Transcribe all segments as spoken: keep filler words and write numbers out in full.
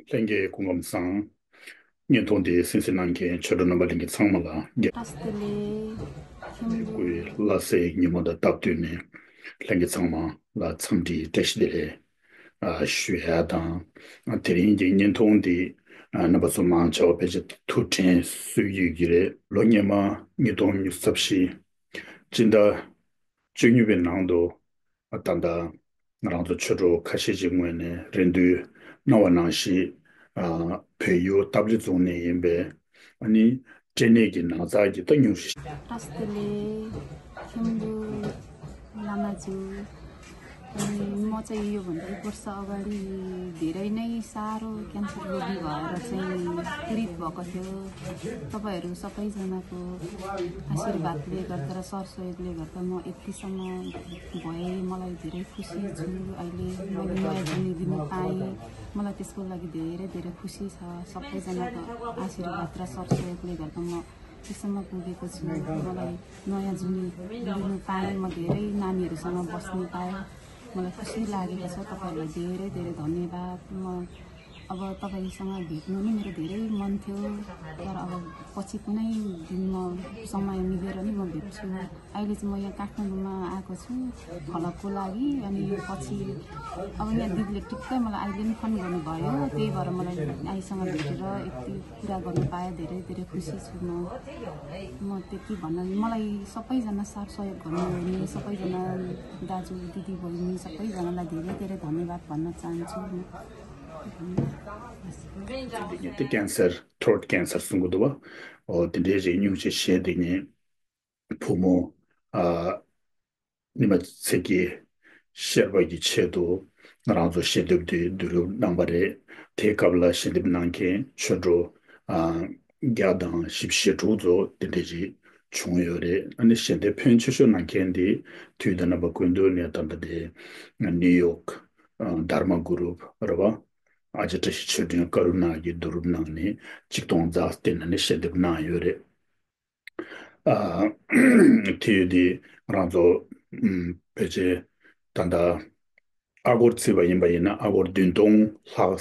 ལྷན་རྒྱས་སྐུ་ཁམས་བཟང་། བརྙན་ཐུང་འདི་གསན་གཟིགས་གནང་མཁན་ཆོས་གྲོགས་རྣམ་པ་ལྷན་རྒྱས་ཚང་མ་ལ་རྒྱ་བཀྲ་ཤིས་བདེ་ལེགས། ཁྱིམ་སྐུའི་ལྷ་སའི་ཉིན་མོ་དང་སྟབས་བསྟུན་ནས་ལྷན་རྒྱས་ཚང་མ་ལ་འཚམས་འདྲི་བཀྲ་ཤིས་བདེ་ལེགས་ཨ་ཞུ་ཡ་དང་། ཨ་དེ་རིང་གི་བརྙན་ཐུང་འདི་ཨ་རྣམ་པ་ཚོ་མང་ཆེ་བ་ཕལ་ཆེར་ཐུགས་དྲན་གསོས་ཀྱི་ཡོད་ཀྱི་རེད། ལོ་སྔོན་མ་ཉིས་སྟོང་ཉི་ཤུ་རྩ་བཞི་སྤྱི་ཟླ་བཅུ་གཉིས་པའི་ནང་དུ། ད་ལྟ་ང་རང་ཚོ་ཆོས་གྲོགས་ཁ་ཤས་ཀྱི་ངོས་ནས་རེ་འདུན་གནང་བ་ནང་བཞིན། ཨ་བལ་ཡུལ་སྟབས་ལེགས་རྫོང་ནས་ཡིན་པའི་ཨ་ནི་སྐྲན་ནད་ཀྱི་ན་ཚ་གི་ད་སྙུང་གཞི། བཀྲ་ཤིས་བདེ་ལེགས། ཁྱིམ་སྐུ་བླ་མ་ཇུ། ཨ་ནི म चाहिँ योभन्दा एक वर्ष अगाडि धेरै नै साह्रो क्यान्सर रोगी भएर चाहिँ पीडित भएको थियो। तपाईँहरू सबैजनाको आशीर्वादले गर्दा र सरसहयोगले गर्दा म यतिसम्म भएँ। मलाई धेरै खुसी छु। अहिले मैले नयाँ जिन्दगी दिन पाएँ। मलाई त्यसको लागि धेरै धेरै खुसी छ। सबैजनाको आशीर्वाद र सरसहयोगले गर्दा म यतिसम्म पुगेको छु। मलाई नयाँ जिन्दगी दिन पाएँ। म धेरै नानीहरूसँग बस्न पाएँ। मलाई खुसी लागेको छ। तपाईँहरूलाई धेरै धेरै धन्यवाद। म अब तपाईँसँग भेट्नु नि मेरो धेरै मन थियो, तर अब पछि कुनै दिन म समय मिलेर नि म भेट्छु। अहिले चाहिँ म यहाँ काठमाडौँमा आएको छु फलकको लागि। अनि यो पछि अब यहाँ दिदीले टिक्कै मलाई अहिले नि फोन गर्नुभयो, त्यही भएर मलाई आइसँग भेटेर यति कुरा गर्नु पाएँ। धेरै धेरै खुसी छु म। म त्यति भन्न, मलाई सबैजना साथ सहयोग गर्नुहुने सबैजना दाजु दिदी बहिनी सबैजनालाई धेरै धेरै धन्यवाद भन्न चाहन्छु म। དེ་ཀན་སར་ཐྲོཊ་ཀན་སར་གསུང་གི་འདུག་བ། ཨོ་དེ་འདྲའི་རིགས་སྙུང་གཞི་བཞེས་བསྡད་མཁན་བུ་མོ་ཨ་ཉི་མ་ཚེ་སྐྱིད་ཤེར་པ་གི་ཆེད་དུ་ང་རང་ཚོ་ཞལ་འདེབས་དེ་བསྡུ་རུབ་གནང་བ་རེད། དེའི་སྐབས་ལ་ཞལ་འདེབས་གནང་མཁན་ཆོས་གྲོགས་ཨ་བརྒྱ་དང་བཞི་བཅུ་ཞེ་དྲུག་ཙམ་དེ་འདྲ་ཞིག་བྱུང་ཡོད་རེད། ཨ་ནི་ཞལ་འདེབས་ཕོན་ཆེ་ཤོས་གནང་མཁན་དེ་དུས་དང་རྣམ་པ་ཀུན་ཏུ་ནས་ད་ལྟ་དེ་ནིའུ་ཡོག་ཨ་དྷརྨ་གུ་རུབ་རེད་བ། ཨ་ཅེ་བཀྲ་ཤིས་ཆོས་སྒྲོན་ཀ་རུ་ན་གིས་བསྡུ་རུབ་གནང་ནས་ཆིག་སྟོང་རྩ་བདུན་ནས་ཞལ་འདེབས་གནང་ཡོད་རེད། ཨ་དེ་ཡོད་དེ་ང་རང་ཚོ་ཨམ་ཕལ་ཆེར་ད་ལྟ་ཨ་སྒོར་བརྩིས་པ་ཡིན་པ་ཡིན་ན་ཨ་སྒོར་བདུན་སྟོང་ལྷག་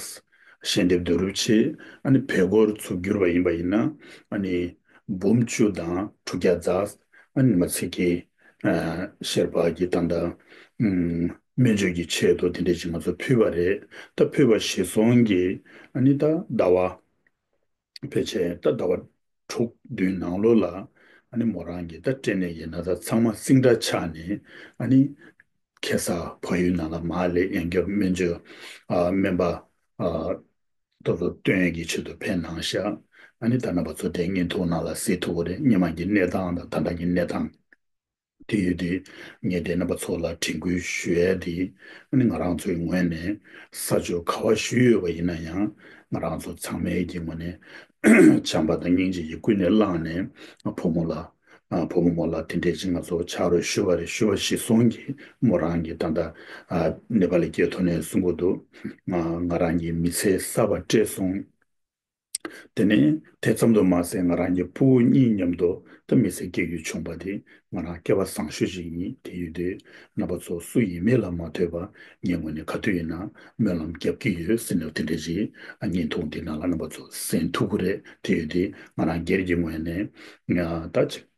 ཞལ་འདེབས་བསྡུ་རུབ་བྱས། ཨ་ནི་བལ་སྒོར་ཚུར་བསྒྱུར་བ་ཡིན་པ་ཡིན་ན་ཨ་ནི་འབུམ་བཅུ་དང་དྲུག་བརྒྱ་རྩ། ཨ་ནི་མ་ཚིག་གི་ཨ་ཤེར་པ་གི་ད་ལྟ་ཨམ་སྨན་བཅོས་ཀྱི་ཆེད་དུ་དེ་འདྲ་ཞིག་ང་ཚོ་ཕུལ་བ་རེད། ད་ཕུལ་བ་གཞིར་བཟུང་གི་ཨ་ནི་ད་ཟླ་བ་ཕལ་ཆེར་ད་ཟླ་བ་དྲུག་བདུན་ནང་ལོགས་ལ་ཨ་ནི་མོ་རང་གི་ད་སྐྲན་ནད་ཀྱི་ན་ཚ་ཚང་མ་ཟིང་དྲག་ཆགས་ནས་ཨ་ནི་ཁ་སང་བལ་ཡུལ་ནང་ལ་མར་སླེབས། ཡང་བསྐྱར་སྨན་བཅོས་ཨ་སྨན་པ་ཨ་དེ་ཚོ་སྟོན་ཡས་ཀྱི་ཆེད་དུ་ཕེབས་གནང་ཤག་ཨ་ནི་ད་རྣམ་པ་ཚོ་དེ་བརྙན་ཐུང་ནང་ལ་གཟིགས་ཐུབ་ཀྱི་རེད། སྔོན་མ་གི་གནས་སྟངས་དང་ད་ལྟ་གི་གནས་སྟངས། དེ་ཡོད་དུས་ངས་དེ་རྣམ་པ་ཚོ་ལ་དྲན་སྐུལ་ཞུ་ཡས་དེ་ཨ་ནི་ང་རང་ཚོའི་ངོས་ནས་ས་ཕྱོགས་ག་པར་བཞུགས་ཡོད་པ་ཡིན་ན་ཡང་ང་རང་ཚོ་ཚང་མའི་གི་ངོས་ནས་བྱམས་པ་དང་སྙིང་རྗེ་ཡིས་ཀུན་ནས་བསླངས་ནས་བུ་མོ་ལ་ཨ་བུ་མོ་མོ་ལ་དེ་འདྲས་ཅིག་ང་ཚོ་ཕྱག་རོགས་ཞུ་བ་རེད། ཞུ་བ་གཞིར་བཟུང་གིས་མོ་རང་གིས་ད་ལྟ་ཨ་ནེ་པ་ལི་སྐད་ཐོག་ནས་གསུང་གི་འདུག་ང་ང་རང་གི་མི་ཚེ་གསར་པ་སྤྲད་སོང་། དེ་ནས་དེ་ཙམ་དུ་མ་ཟད་ང་རང་གི་ཕྲུ་གུ་གཉིས་མཉམ་དུ་ད་མི་ཚེ་སྐྱེལ་རྒྱུ་བྱུང་བ་དེ་ང་རང་སྐལ་བ་བཟང་ཤོས་ཤིག་ཡིན། དེ་ཡོད་དུས་རྣམ་པ་ཚོ་སུ་ཡིན་མིན་ལ་མ་ལྟོས་པར་ངའི་ངོས་ནས་ག་དུས་ཡིན་ན་སྨོན་ལམ་རྒྱབ་ཀྱི་ཡོད་ཟེར་ནས་དེ་འདྲ་ཞིག་ཨ་བརྙན་ཐུང་འདི་ནང་ལ་རྣམ་པ་ཚོ་གསན་ཐུབ་ཀྱི་རེད། དེ་ཡོད་དུས་ང་རང་སྒེར་གྱི་ངོས་ནས་ང་ད་ཅིག་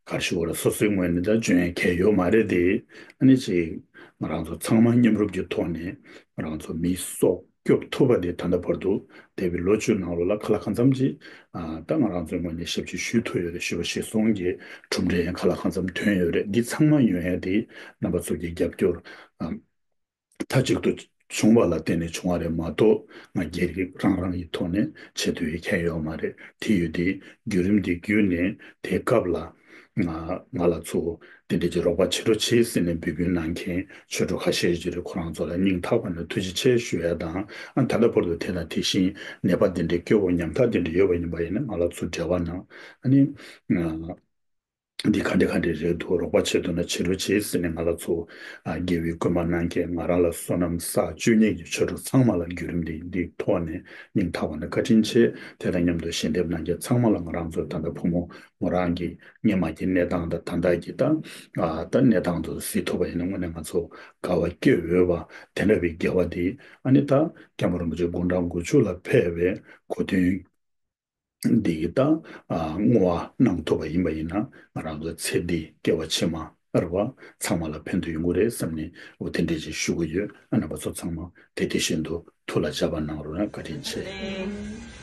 ག་རེ་ཞུ་དགོས་རེད། སོ་སོའི་ངོས་ནས་ད་འཇོན་ཡས་གང་ཡང་ཡོད་མ་རེད་དེ། ཨ་ནི་ཅིག་ང་རང་ཚོ་ཚང་མ་མཉམ་རུབ་ཀྱི་ཐོག་ནས་ང་རང་ཚོ་མིའི་སྲོག་སྐྱོབ་ཐུབ་པ་དེ་ད་ལྟ་བར་དུ་འདས་པའི་ལོ་བཅུ་ནང་ལོགས་ལ་ཁ་ལག་གང་འཚམ་ཅིག་ཨ་ད་ང་རང་ཚོའི་ངོས་ནས་ཞབས་ཕྱི་ཞུ་ཐུབ་ཡོད་རེད། ཞུ་བ་གཞིར་བཟུང་གི་གྲུབ་འབྲས་ཡང་ཁ་ལག་གང་འཚམ་ཐོན་ཡོད་རེད། འདི་ཚང་མ་ཡོང་ཡས་དེ་རྣམ་པ་ཚོ་གི་རྒྱབ་སྐྱོར་ཨ་མཐའ་གཅིག་ཏུ་བྱུང་བ་ལ་བརྟེན་ནས་བྱུང་བ་རེད་མ་གཏོགས་ང་སྒེར་གྱི་རང་རང་གི་ཐོག་ནས་བྱེད་ཐུབ་ཡས་གང་ཡང་ཡོད་མ་རེད། དེ་ཡོད་དེ་བརྒྱུད་རིམ་འདི་བརྒྱུད་ནས་དེའི་སྐབས་ལ་ང་ང་ལ་ཚུར་དེ་འདྲ་ཅིག་རོགས་པ་བྱེད་རོགས་བྱེད་ཟེར་ནས་འབོད་སྐུལ་གནང་མཁན་ཆོས་གྲོགས་ཁ་ཤས་ཅིག་རེད། ཁོ་རང་ཚོ་ལ་སྙིང་ཐག་པ་ནས་ཐུགས་རྗེ་ཆེ་ཞུ་ཡ་དང་། ཨ་ད་ལྟ་བར་དུ་དེ་དང་དེ་བཞིན་ནད་པ་དེ་འདྲའི་སྐྱོ་བོ་ཉམ་ཐག་དེ་འདྲ་ཡོད་པ་ཡིན་པ་ཡིན་ན་ང་ལ་ཚུར་འབྲེལ་བ་གནང་། ཨ་ནི་ང་ འདི་ག་འདྲ་ག་འདྲ་རེད་འདུག་རོགས་པ་བྱེད་ཐུབ་ན་བྱེད་རོགས་བྱེད་ཟེར་ནས་ང་ལ་ཚུར་ཨ་དགེ་བའི་སྐུལ་མ་གནང་མཁན། ང་རང་ལ་བསོད་ནམས་བསགས་བཅུག་མཁན་གྱི་ཆོས་གྲོགས་ཚང་མ་ལ་བརྒྱུད་རིམ་འདི་འདིའི་ཐོག་ནས་སྙིང་ཐག་པ་ནས་བཀའ་དྲིན་ཆེ། དེ་དང་མཉམ་དུ་ཞལ་འདེབས་གནང་མཁན་ཚང་མ་ལ་ང་རང་ཚོ་ད་ལྟ་བུ་མོ་མོ་རང་གི་སྔོན་མ་གི་གནས་སྟངས་དང་ད་ལྟ་གི་ད་ཨ་ད་གནས་སྟངས་དེ་གཟིགས་ཐུབ་པ་ཡིན་ན་དངོས་གནས་ང་ཚོ་དགའ་བ་སྐྱེ་འོས་པ་དེ་འདྲ་བའི་དགེ་བ་འདི། ཨ་ནི་ད་སྐྱབས་མགོན་རིན་པོ་ཆེ་དགུང་གྲངས་དགུ་བཅུ་ལ་ཕེབས་པའི་གོ་སྟོན་འདི་ཡི་ད་ཨ་བསྔོ་བ་གནང་ཐུབ་པ་ཡིན་པ་ཡིན་ན་ང་རང་ཚོ་ཚེ་འདི་སྐྱེ་བ་ཕྱི་མ་རེད་པ། ཚང་མ་ལ་ཕན་ཐོགས་ཡོང་གི་རེད་བསམ་ནས་འོ་དེ་འདྲས་ཅིག་ཞུ་གི་ཡོད། ཨ་རྣམ་པ་ཚོ་ཚང་མ་དེ་དེ་བཞིན་དུ་ཐུགས་ལ་འཇགས་པ་གནང་རོགས་གནང་། བཀའ་དྲིན་ཆེ།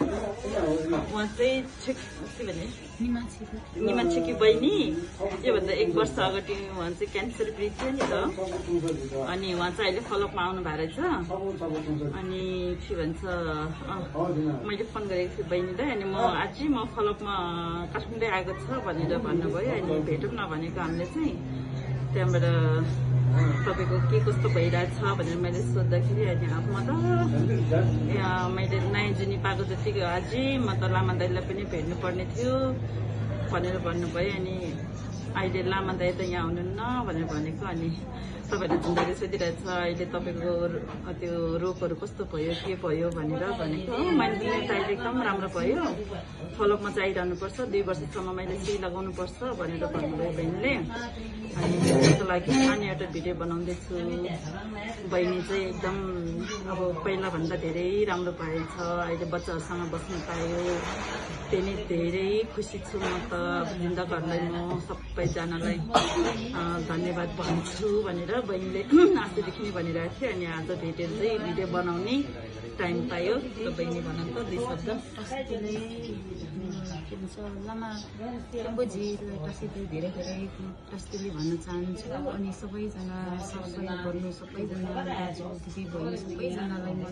उहाँ चाहिँ ठिक के भने निमा छेकी बहिनी, योभन्दा एक वर्ष अगाडि उहाँ चाहिँ क्यान्सर पीडित थियो नि त। अनि उहाँ चाहिँ अहिले फलोपमा आउनु भएको रहेछ। अनि के भन्छ, अँ, मैले फोन गरेको थिएँ बहिनीलाई। अनि म अझै म फलोपमा काठमाडौँ आएको छ भनेर भन्नुभयो। अनि भेटौँ न भनेको हामीले चाहिँ। त्यहाँबाट तपाईँको के कस्तो भइरहेछ भनेर मैले सोद्धाखेरि, अनि अब म त यहाँ मैले नयाँ जुनी पाएको जतिको अझै म त लामा दाइलाई पनि भेट्नुपर्ने थियो भनेर भन्नुभयो। अनि अहिले लामा दाइ त यहाँ हुनुहुन्न भनेर भनेको। अनि तपाईँले जुन दाइले सोधिरहेछ, अहिले तपाईँको त्यो रोगहरू कस्तो भयो, के भयो भनेर भनेको। हो, मैले त मेरो दाइले एकदम राम्रो भयो। फलोपमा चाहिँ आइरहनुपर्छ, दुई वर्षसम्म मैले सुई लगाउनुपर्छ भनेर भन्नुभयो बहिनीले। अनि त्यसको लागि अनि एउटा भिडियो बनाउँदैछु। बहिनी चाहिँ एकदम अब पहिलाभन्दा धेरै राम्रो भएछ। अहिले बच्चाहरूसँग बस्न पायो, त्यही नै धेरै खुसी छु म त। अब जिन्दाहरूलाई म सबैजनालाई अँ, धन्यवाद भन्छु भनेर बहिनीले आजदेखि नै भनिरहेको थियो। अनि आज भेटेर चाहिँ भिडियो बनाउने टाइम पायो। त बहिनी भन त दुई शब्द। प्रस्तुतिले, अँ, के भन्छ, लामा टेम्बोजीलाई प्रस्तुति, धेरै धेरै प्रस्तुति भन्न चाहन्छु। अनि सबैजना, सबैजना गर्नु, सबैजना दाजु दिदी बहिनी सबैजनालाई म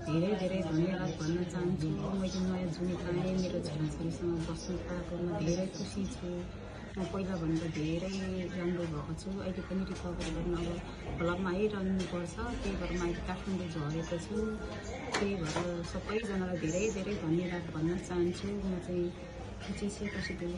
धेरै धेरै धन्यवाद भन्न चाहन्छु। मैले नयाँ जुनी पाएँ, मेरो छोराछोरीसँग बस्नु पाएकोमा धेरै खुसी छु। म पहिलाभन्दा धेरै राम्रो भएको छु। अहिले पनि रिकभर गर्न अब भ्लगमा आइरहनुपर्छ, त्यही भएर म अहिले काठमाडौँ झरेको छु। त्यही भएर सबैजनालाई धेरै धेरै धन्यवाद भन्न चाहन्छु। म चाहिँ खुसी छु, कसैले